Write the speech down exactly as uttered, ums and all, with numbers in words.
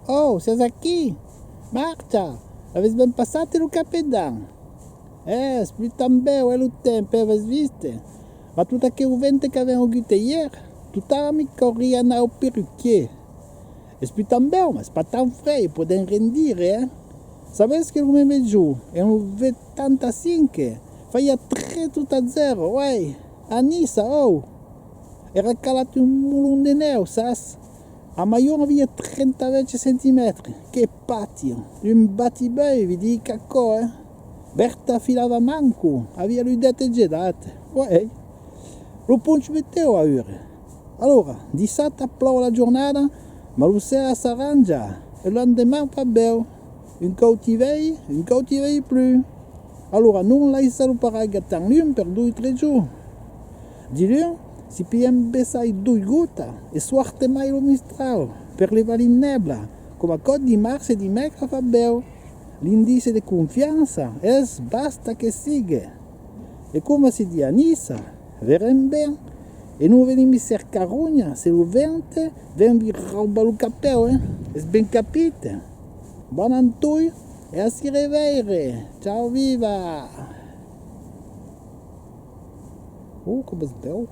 Oh, siás aquí! Marcha! Avètz ben passat lo capedan? Eh, es plus tan bèu, eh, lo temps, eh, avètz vist? Mas tot aqueu vent qu'avèm augut ièr, totara me cauria anar au perruquier. Es plus tan bèu, mas es pas tan freg, podèm ren dire, eh? Sabètz que lo meme jorn, en lo vuitanta-cinc, faía tres tot a zèro, uèi, a Niça, oh! Èra calat un molon de nèu, sas? A maion aviá trenta-vuech centimètres. Que pàtir! Un batibèu, vi dic aquò, eh! Berta filava manco, aviá lu dets gelat. Uèi, lo ponch metèo aüra. Alora, dissabta plòu la jornada, mas lo ser s'arranja, e lo lendeman fa bèu. Un còp ti vei, un còp ti vei plus. Alora non laissar lo paraiga tan lum per doi tres jorns. Diluns, si pilham bessai doi gotas, e suòrte mai lo mistrau, per levar li nèbla, coma aquò dimars e dimècra fa bèu. L'indici de confiança es basta que sigue. E coma si di a Niça, verem ben, e non venim mi cercar ronha se lo vent ven vi raubar lo capèu, eh? Es ben capit? Bòna a toi e a si reveire! Ciao viva! Oh, coma es bèu!